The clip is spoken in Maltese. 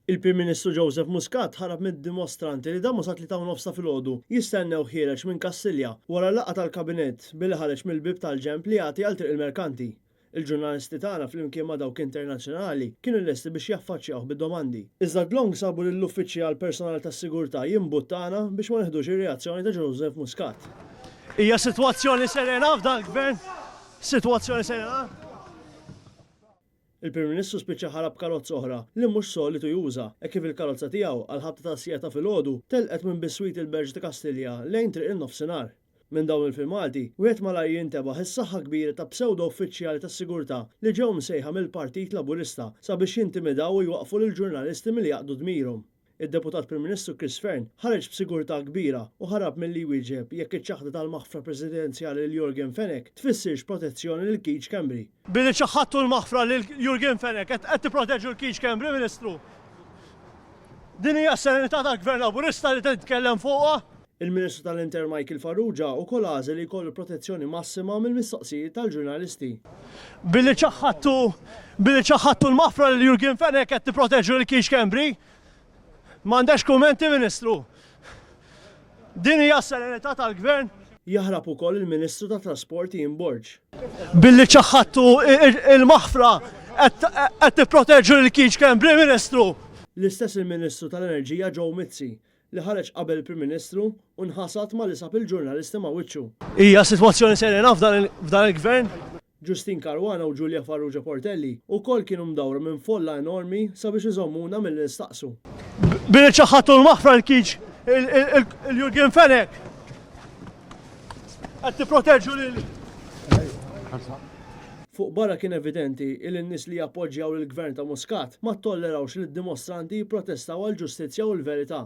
Il-Prim Ministru Joseph Muscat ħarab mid-dimostranti li damu sa 3:30 ta' filgħodu jistennew ħiereġ minn Kastilja wara l-laqgħa tal-Kabinett billi ħareġ mill-bieb tal-ġenb li jagħti għal Triq il-Merkanti. Il-ġurnalisti tagħna flimkien ma' dawk internazzjonali kienu lesti biex jaffaċċjawh bid-domandi. Iżda dlonk sabu lill-uffiċjal personali tas-sigurtà jimbuttana biex ma neħdux ir-reazzjoni ta' Joseph Muscat. Hija sitwazzjoni serena f'dan il-Gvern? Sitwazzjoni serena? Il-Prim Ministru spiċċa ħarab b'karozza oħra li mhux solitu juża, hekk kif il-karozza tiegħu, għall-ħabta tas-siegħa ta' filgħodu, telqet minn biswit il-Berġ ta' Kastilja lejn Triq in-Nofsinhar. Minn dawn il-filmati, wieħed malajr jintebaħ is-saħħa kbira ta' psewdo-uffiċjali tas-sigurtà li ġew msejħa mill-Partit Laburista sabiex jintimidaw u jwaqqfu lill-ġurnalisti milli jaqdu dmirhom. Id-Deputat Prim Ministru Chris Fearne ħareġ b'sigurtà kbira u ħarab milli jwieġeb jekk iċ-ċaħda tal-maħfra presidenzjali lil Yorgen Fenech tfissirx protezzjoni lil Keith Schembri. Billi ċaħħadtu l-maħfra lil Yorgen Fenech qed tipproteġu 'l Keith Schembri, Ministru? Din hija s-serenità tal-Gvern Laburista li titkellem fuqha? Il-Ministru tal-Intern Michael Farrugia wkoll għażel li jkollu protezzjoni massima mill-mistoqsijiet tal-ġurnalisti. Billi ċaħħadtu billi ċaħħadtu l-maħfra lil Yorgen Fenech qed tipproteġu lil Keith Schembri? M'għandekx kummenti Ministru? Din hija s-serenità tal-Gvern? Jaħrab ukoll il-Ministru tat-Trasport Ian Borg. Billi ċaħħadtu il-maħfra qed tipproteġu lil Keith Schembri Ministru? L-istess il-Ministru tal-Enerġija Joe Mizzi li ħareġ qabel il-Prim Ministru u nħasad malli sab il-ġurnalisti ma' wiċċu. Hija sitwazzjoni serena f'dan il-Gvern? Justyne Caruana u Julia Farrugia Portelli wkoll kienu mdawra minn folla enormi sabiex iżommuna milli nistaqsu. Billi ċaħħadtu l-maħfra l-Keith il-Jurgen Fenech qed tipproteġu lil Fuq barra kien evidenti illi n-nies li jappoġġjaw lill-Gvern ta' Muscat ma ttollerawx li d-dimostranti jipprotestaw għall-ġustizzja u l-verità.